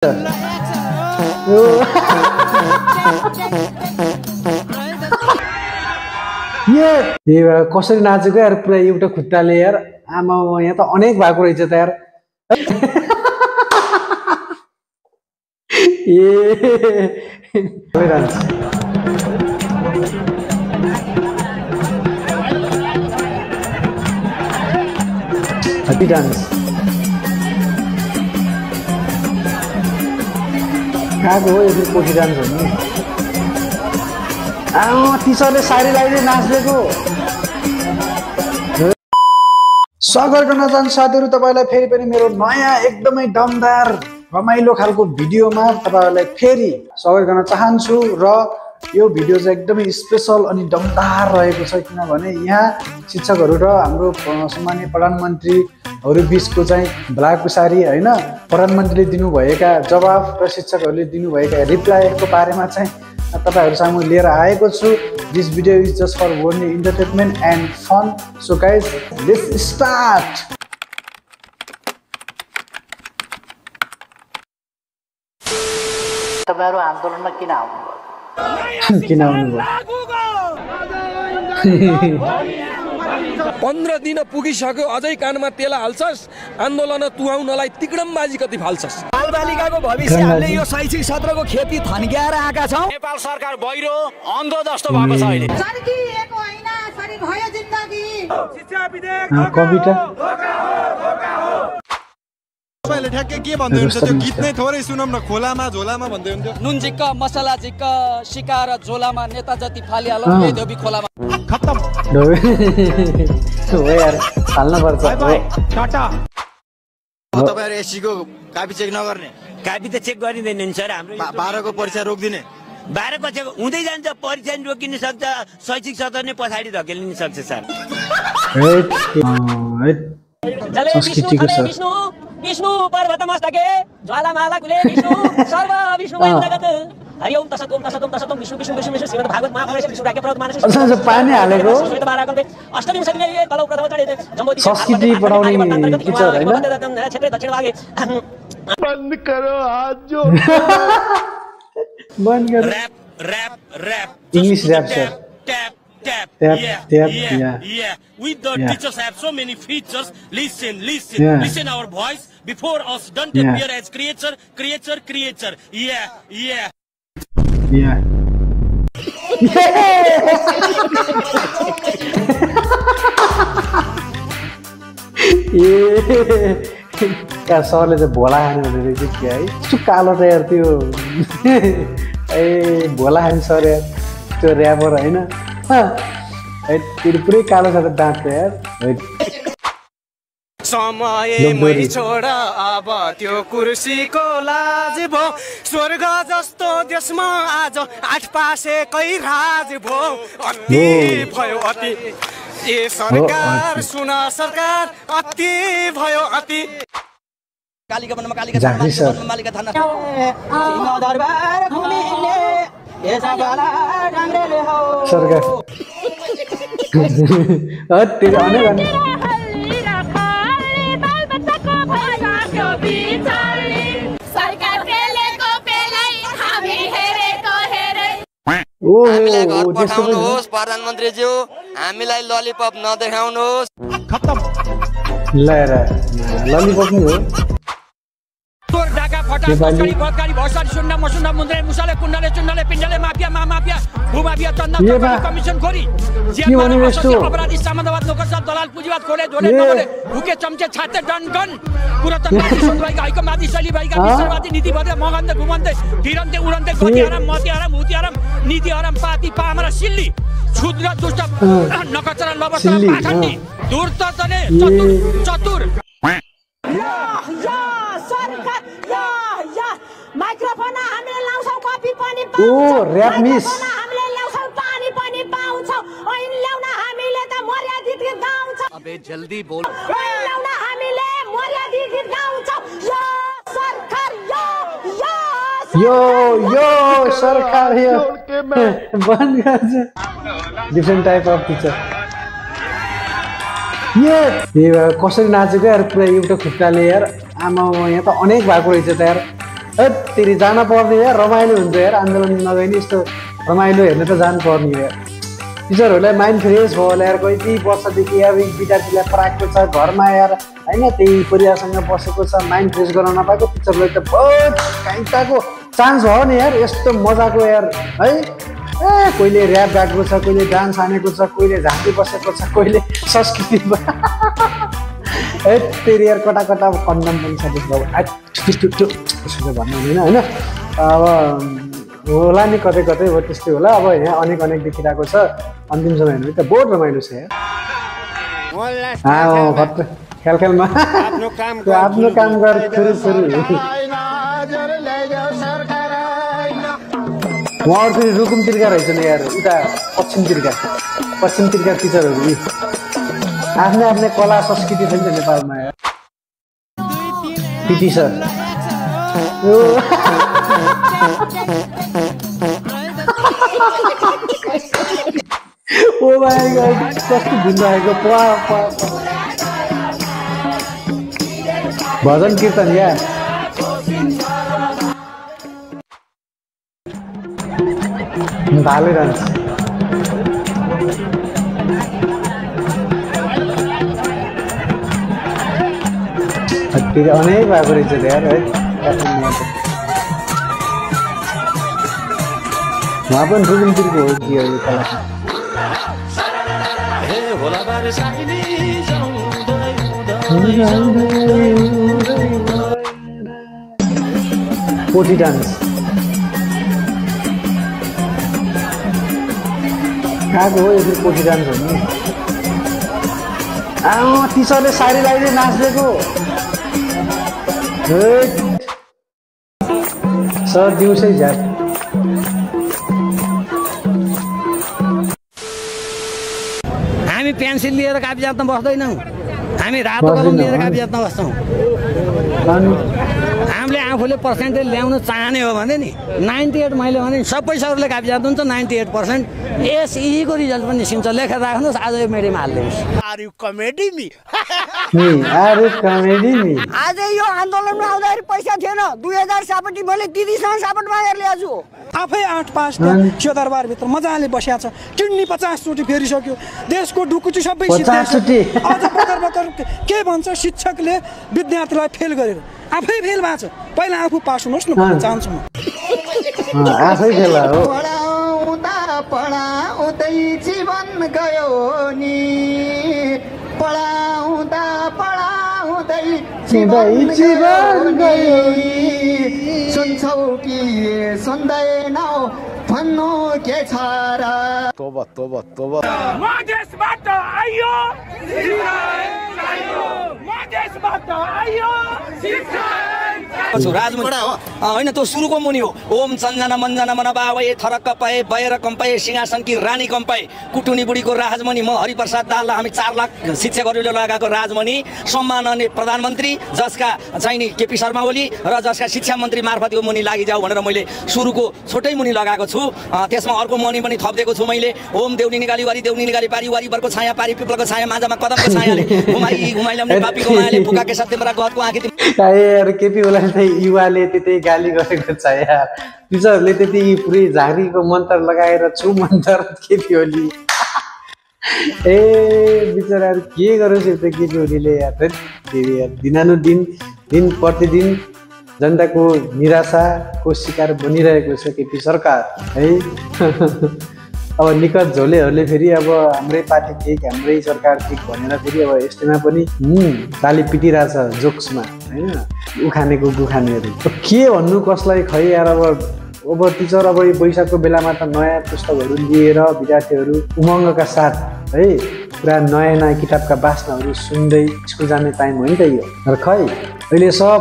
कसरी नाचेको यार पुरा एउटा खुट्टाले यार आमा यहाँ त अनेक भएको रहेछ त यार डान्स कहाँको हो यो पोखी डान्स हो नि टिचरले साडी लगाइदिए नाच्देको स्वागत गर्न चाहन्छु साथीहरु तपाईलाई फेरि पनि मेरो नयाँ एकदमै दमदार रमाइलो खालको भिडियोमा तपाईहरुलाई फेरि स्वागत गर्न चाहन्छु र यो भिडियो चाहिँ एकदमै स्पेशल अनि दमदार रहेको छ किनभने यहाँ शिक्षकहरु र हाम्रो सम्माननीय प्रधानमन्त्रीहरु बीचको चाहिँ भलाकुसारी हैन प्रधानमन्त्रीले दिनुभएका जवाफ र शिक्षकहरुले दिनुभएका रिप्लाईको बारेमा चाहिँ तपाईहरु सामु लिएर आएको छु। This video is just for only entertainment and fun. So guys let's start. तपाईहरु आन्दोलनमा किन आउनुभयो? 15 दिन पुगिसक्यो अझै कानमा तेल हाल्छस्। आन्दोलन तुहाउनलाई तिकडमबाजी कति फाल्छस्? बालबालिकाको भविष्य हामीले यो शैक्षिक सत्रको खेती थन्क्याएर आएका छौं। नेपाल सरकार बहिरो अन्धो जस्तो भएको छ अहिले। सर्किएको हैन, सरी भयो जिन्दगी। शिक्षा विधेयक कविता तपाईले ठ्याक्कै के भन्दै हुनुहुन्छ? त्यो गीत नै थोरै सुनौं न। खोलामा झोलामा भन्दै हुन्थ्यो। नुन झिक्क मसला झिक्क शिकार झोलामा नेता जति फालिहालो ए देवी खोलामा खत्तम हो यार हाल्न पर्छ। टाटा तपाईहरु एससी को कापी चेक नगर्ने? कापी त चेक गरिँदैन नि सर। हाम्रो 12 को परीक्षा रोक्दिने? 12 को चेक हुँदै जान्छ, परीक्षा नि रोकिन सक्छ, शैक्षिक सत्र नै पछाडी धकेलिन सक्छ सर। संस्कृतिको सर विष्णु पर्वत मस्तके ज्वालामाला कुले विष्णु सर्व विष्णुमय जगत हरि ओम तसत् ओम तसत् ओम तसत् ओम विष्णु विष्णु विष्णु विष्णु श्रीमद् भागवत महापुराण विष्णु राख्य पर्वत मानस पानी हालेको अष्टमी सदिने कलौ प्रथम चढे जम्बोधि संस्कृति पढाउने टिचर हैन। क्षेत्र दक्षिण भागे बन्द करो हाथ जो बन्द करो। Rap rap rap English rap sir. Tap tap yeah. We the teachers have so many features. Listen listen our voice before us. Don't appear as creature. Yeah क्या सरले चाहिँ भोला खाने भनेर चाहिँ के है यस्तो कालो त यार त्यो ए भोला खाने सर यार त्यो र्यापर हैन पुरै कालो छ त दाँत त यार। समयमै छोड अब त्यो कुर्सीको लाज भो स्वर्ग जस्तो देशमा आज 8 पासेकै राज भो अति भयो अति ए सरकार सुन सरकार अति भयो अति कालिका वनमा कालिका मालिका थाना सिंह दरबार घुमिने एसा गला डाङ्ग्रेले हो सरकार तेरे आने गाने हामीलाई घर पठाउनुहोस् प्रधानमन्त्रीज्यू, हामीलाई ललिपप नदेखाउनुहोस्। खत्तम लिएर ललिपप नि हो तोर ढाका फटा कसरी बदकारी भर्सरी सुन्न मसुन्न मुन्द्रे मुसाले कुण्डले चुण्डले पिण्डले माफिया माफिया भूमाफिया चन्दा कमिसन खोरी के भने यस्तो अपराधी सामन्तवाद नोकरसाथ दलाल पुँजीवाद खोले धोले नगरे भुके चम्चे छाते डनगन पुरातनवादी सुनवाईका ऐकमवादी शैलीवादीका विश्ववादी नीति बदले मगन्ते घुमन्ते फिरन्ते उडन्ते गति हराम मति हराम हुति हराम नीति हराम पाती पामरा सिल्ली क्षुद्र दुष्ट नकचरा लबस्तर पाखण्डी धूर्त तने चतुर माइक्रोफोन हामीले लाउँछौ, कपी पनि ओ र्याप मिस हामीले ल्याउँछौ, पानी पनि पाउँछौ, ऐन ल्याउन हामीले त मर्यादित गीत गाउँछौ। अबे जल्दी बोल। ऐन ल्याउन हामीले मर्यादित गीत गाउँछौ। यो सरकार यो सरकार यो बन्द गर्छ। डिफरेन्ट टाइप अफ टिचर ये कसरी नाचेको यार पुरा एउटा खुट्टाले यार आमा यहाँ त अनेक भएको रहेछ त यार तेरि जान पर्ने यार रमाइलो हुन्छ यार आन्दोलन नगए नि यस्तो रमाइलो हेर्न त जानु पर्ने यार टिचरहरूलाई माइन्ड फ्रेस भयो होला यार कति वर्षदेखि अब विद्यार्थीलाई पढाएको छ घरमा यार होइन त्यही परिवारसँग बसेको छ माइन्ड फ्रेस गर्न नपाएको टिचरलाई त बहुत काइटाको चान्स हो नि यार यस्तो मजाको यार है कोहीले ऱ्याप गाएको छ कोहीले डान्स हानेको छ कोहीले झाँकी बसेको छ कोहीले संस्कृति तेरि यार कटा कटा कन्डम पनि छ त्यस्तो त्यसो भन्नु हुँदैन होइन अब होला नि कतै कतै हो त्यस्तै होला अब यहाँ अनेक देखिरहेको छ अन्तिम समयमा त बहुत रमाइलो छ यार खेलमा आफ्नो काम गर सुरु उहाँहरू फेरि रुकुमतिरका रहेछ नि यार उता पश्चिमतिरका टिचरहरू आफ्नै कला संस्कृति छ नि त नेपालमा यार PT sir oh my god कस्तो भिन्न आएको भजन कीर्तन या भाले डान्स अनेक भएको रहेछ यार है उहाँ पनि रुकुमतिरको हो कि यो कला पोटी डान्स कहाँको हो यो पोटी डान्स हो नि टिचरले साडी लगाइदिए नाच्दिएको सर दिउँसै झ्याप हामी पेन्सिल लिएर कापी जात्न बस्दैनौँ हामी रातो कलम लिएर कापी जात्न बस्छौँ हामीले आफूले पर्सेन्टेज ल्याउन चाहने हो भने नि 98 मैले भने सबै सरले कापी जात्नुहुन्छ 98% एसईको रिजल्ट पनि निस्किन्छ लेखेर राख्नुहोस् आज यो मेडीमा हालिदिनुहोस् आर यु कमेडी मी आज यो आन्दोलनमा आउँदाखेरि पैसा थिएन 2067 मैले दिदीसँग सापट मागेर ल्याएको छु आफै 8 पास त्यो दरबारभित्र मजाले बस्या छ किडनी 50 चोटि फेरिसक्यो देशको ढुकुटी सबै अझ बदर के भन्छ शिक्षकले विद्यार्थीलाई फेल गरेर आफै फेल भएको छ पहिला आफू पास हुनुहोस् न भन्न चाहन्छु म आफै फेल हो पढाउँदै जीवन गयो नि पढाउँदै जीवन गयो सुन्छौ कि सुन्दैनौ भन्नु के छ र म देशबाट आइयो होइन त्यो सुरुको मुनि हो ओम चञ्जना मञ्जना मन बावे थरक्क पाए बएर कम्पाए सिंहासनकी रानी कम्पाए कुटुनी बुढीको राजमणि म हरिप्रसाद दाहाललाई हामी 4 लाख शिक्षकहरूले लगाएको राजमणि सम्माननीय प्रधानमन्त्री जसका चाहिँ नि केपी शर्मा ओली र जसका शिक्षा मन्त्री मार्फत यो मुनि लागि जाऊ भनेर मैले सुरुको छोटै मुनि लगाएको छु त्यसमा अर्को मणि पनि थपिदिएको छु मैले ओम देउनी निकाली वारी देउनी निकाली पारी वारी बरको छाया पारी पिपलको छाया माजामा कदमको छायाले घुमाइ ल्याउने पापीको मायाले फुकाके सत्य मेरा गहतको आँखी यार केपी ओली चाहिँ युवाले त्यतै गाली गरेको छ यार टिचरले त्यति पुरै झारीको मन्त्र लगाएर छु मन्त्र केपी ओली ए बिचराहरू के गरोस् यो त केपी ओलीले यार दिन प्रतिदिन जनताको निराशाको शिकार बनिरहेको छ केपी सरकार है अब निकट झोलेहरूले फेरि अब हाम्रै पार्टी ठिक हाम्रै सरकार ठिक भनेर फेरि अब यस्तोमा पनि ताली पिटिरहेछ जोक्समा होइन उखानेको गुखानेहरू के भन्नु कसलाई खै यार अब टिचर अब यो वैशाखको बेलामा त नयाँ पुस्तकहरू लिएर विद्यार्थीहरू उमङ्गका साथ है पुरा नयाँ किताबका बासनाहरू सुन्दै स्कुल जाने टाइम हो नि त यो र खै अहिले सब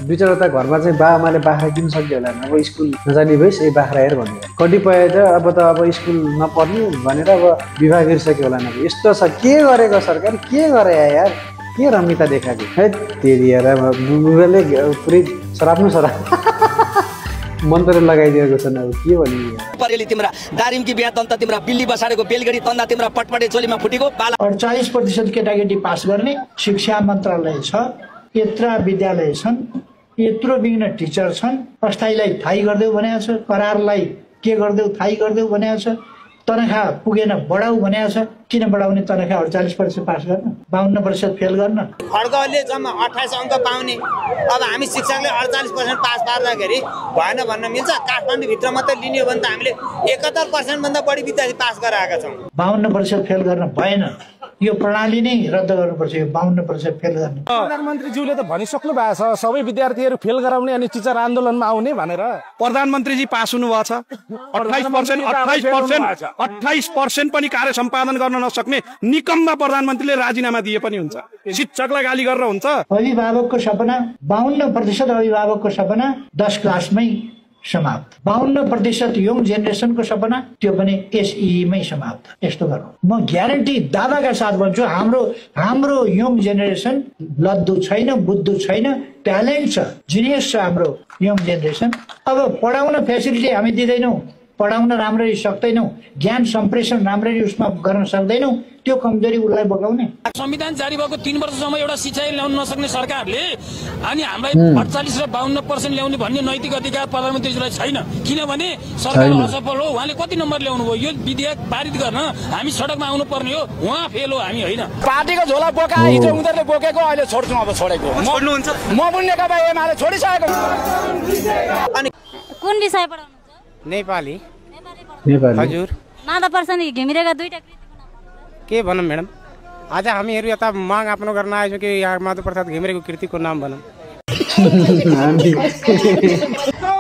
बिचरा त घरमा चाहिँ बाआमाले बाख्रा किन्न सक्यो होला अब स्कुल नजाने भइस ए बाख्रा हेर भनेर कतिपय त अब स्कुल नपढ्ने भनेर अब विवाह गरिसक्यो होला अब यस्तो छ के गरेको सरकार के गरे यार के रमिता देखाएको है तेरि यार बुबाले पुरै सराप्नु सराप मन्त्र लगाइदिएको छन् अब के भन्ने परेली तिम्रा दारिमकी बिहा तन्त तिम्रा बिल्ली बसाडेको बेलगडी तन्दा तिम्रा पटपटे चोलीमा फुटेको 48% केटाकेटी पास गर्ने शिक्षा मन्त्रालय छ यत्र विद्यालय छन् यत्रो बिघ्न टिचर छन् अस्थायीलाई थाहै गर्देऊ भनेको छ करारलाई के गर्देऊ थाहै गर्देऊ भनेको छ तनखा पुगेन बढाऊ भनेको छ किन बढाउने तनखा 48% पास गर्न 52% फेल गर्न खड्गले जम्मा 28 अङ्क पाउने अब हामी शिक्षकले 48% पास पार्दाखेरि भएन भन्न मिल्छ काठमाडौँ भित्र मात्रै लिने हो भने त हामीले 71% भन्दा बढी विद्यार्थी पास गराएका छौं 52% फेल गर्न भएन यो प्रणाली नै रद्द गर्नुपर्छ यो 52% फेल गर्ने प्रधानमन्त्रीज्यूले त भनिसक्नु भएको छ सबै विद्यार्थीहरू फेल गराउने अनि टिचर आन्दोलनमा आउने भनेर प्रधानमन्त्रीजी पास हुनु भएको छ 28% पनि कार्य सम्पादन गर्न नसक्ने निकममा प्रधानमन्त्रीले राजीनामा दिए पनि हुन्छ शिक्षकलाई गाली गरेर हुन्छ अभिभावकको सपना 52% अभिभावकको सपना 10 क्लासमै समाप्त 52% यङ जेनेरेसनको सपना त्यो पनि एसईमै समाप्त यस्तो गरौँ म ग्यारेन्टी दादाका साथ भन्छु हाम्रो यङ जेनेरेसन लद्दु छैन बुद्धु छैन ट्यालेन्ट छ जिनियस छ हाम्रो यङ जेनेरेसन अब पढाउन फेसिलिटी हामी दिदैनौं पढाउन राम्ररी सक्दैनौं ज्ञान सम्प्रेषण राम्ररी उसमा गर्न सक्दैनौं त्यो कमजोरी उलाई बगाउने संविधान जारी भएको 3 वर्षसम्म एउटा शिक्षा ल्याउन नसक्ने सरकारले अनि हामीलाई 48 र 52% ल्याउने भन्ने नैतिक अधिकार प्रधानमन्त्रीलाई छैन किनभने सरकार असफल हो उहाँले कति नम्बर ल्याउनु भयो यो विधेयक पारित गर्न हामी सडकमा आउनु पर्ने हो उहाँ फेल हो हामी हैन पार्टीको झोला बोका हिजो उनीहरुले बोकेको अहिले छोड्छु अब छोडेको छोड्नुहुन्छ म पनि नेकपा एमाले छोडिसकेको अनि कुन विषय पढाउनुहुन्छ नेपाली हजुर माधव प्रसाद घिमिरेका दुईटा के भनौं म्याडम आज हामीहरु यता माग आफ्नो गर्न आएछौं कि यहाँ माधव प्रसाद घिमिरेको कृतिको नाम भनौं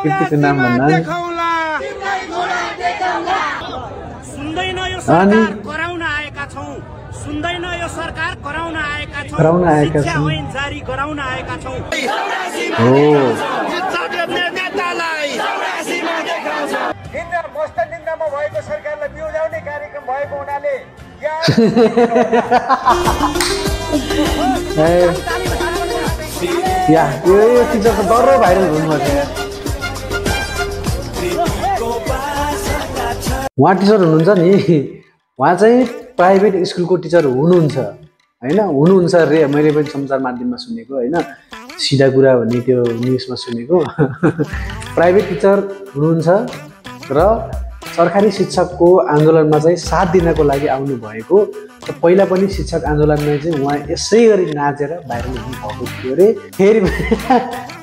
कृतिको नाम भन्नु सुन्दैन यो सरकार गराउन आएका छौं सुन्दैन यो सरकार गराउन आएका छौं शिक्षा ऐन जारी गराउन आएका छौं निन्दामा भएको सरकारलाई बिउजाउने कार्यक्रम भएको हुनाले यो टिचर त डरो भाइरल हुनुपर्छ उहाँ टिचर हुनुहुन्छ नि उहाँ चाहिँ प्राइभेट स्कुलको टिचर हुनुहुन्छ हैन हुनुहुन्छ रे मैले पनि समाचार माध्यममा सुनेको हैन सिधा कुरा भन्ने त्यो न्युजमा सुनेको प्राइभेट टिचर हुनुहुन्छ र सरकारी शिक्षकको आन्दोलनमा चाहिँ साथ दिनको लागि आउनु भएको र पहिला पनि शिक्षक आन्दोलनमा चाहिँ उहाँ यसै गरी नाचेर भाइरल हुनु भएको थियो रे फेरि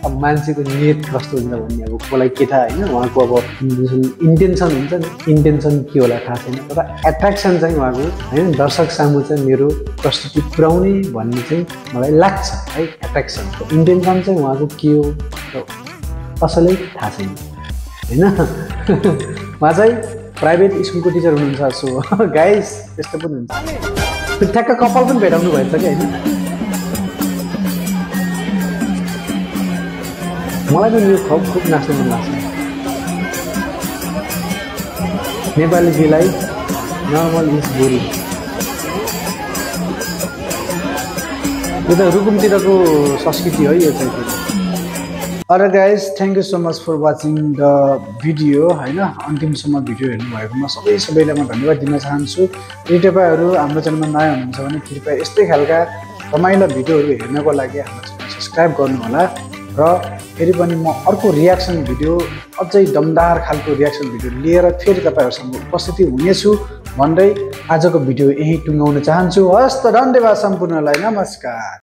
अब मान्छेको नियत कस्तो हुन्छ भन्ने अब कसलाई के थाहा हैन उहाँको अब इन्टेन्सन हुन्छ नि इन्टेन्सन के होला थाहा छैन तर एट्र्याक्सन चाहिँ उहाँको हैन दर्शक सामु चाहिँ मेरो प्रस्तुति पुर्याउने भन्ने चाहिँ मलाई लाग्छ है एट्र्याक्सन इन्टेन्सन चाहिँ उहाँको के हो कसैलाई थाहा छैन हैन उहाँ चाहिँ प्राइभेट स्कुलको टिचर हुनुहुन्छ सो गाइस त्यस्तो पनि हुन्छ ठ्याक्क कपाल पनि भेटाउनु भएछ कि हैन मलाई पनि यो खुब नाच्नु मन लाग्छ नेपालीजीलाई नर्मल इज बोरिङ यो त रुकुमतिरको संस्कृति है यो चाहिँ Alright guys, thank you so much for watching the video हैन अन्तिमसम्म भिडियो हेर्नु भएकोमा सबैलाई म धन्यवाद दिन चाहन्छु यदि तपाईहरु हाम्रो च्यानलमा नयाँ हुनुहुन्छ भने कृपया यस्तै खालका रमाइलो भिडियोहरु हेर्नको लागि हाम्रो च्यानल सब्स्क्राइब गर्नु होला र फेरि पनि म अर्को रियाक्सन भिडियो अझै दमदार खालको रियाक्सन भिडियो लिएर फेरि तपाईहरुसँग उपस्थित हुनेछु भन्दै आजको भिडियो यही टुङ्गाउन चाहन्छु हस्त धन्यवाद सम्पूर्णलाई नमस्कार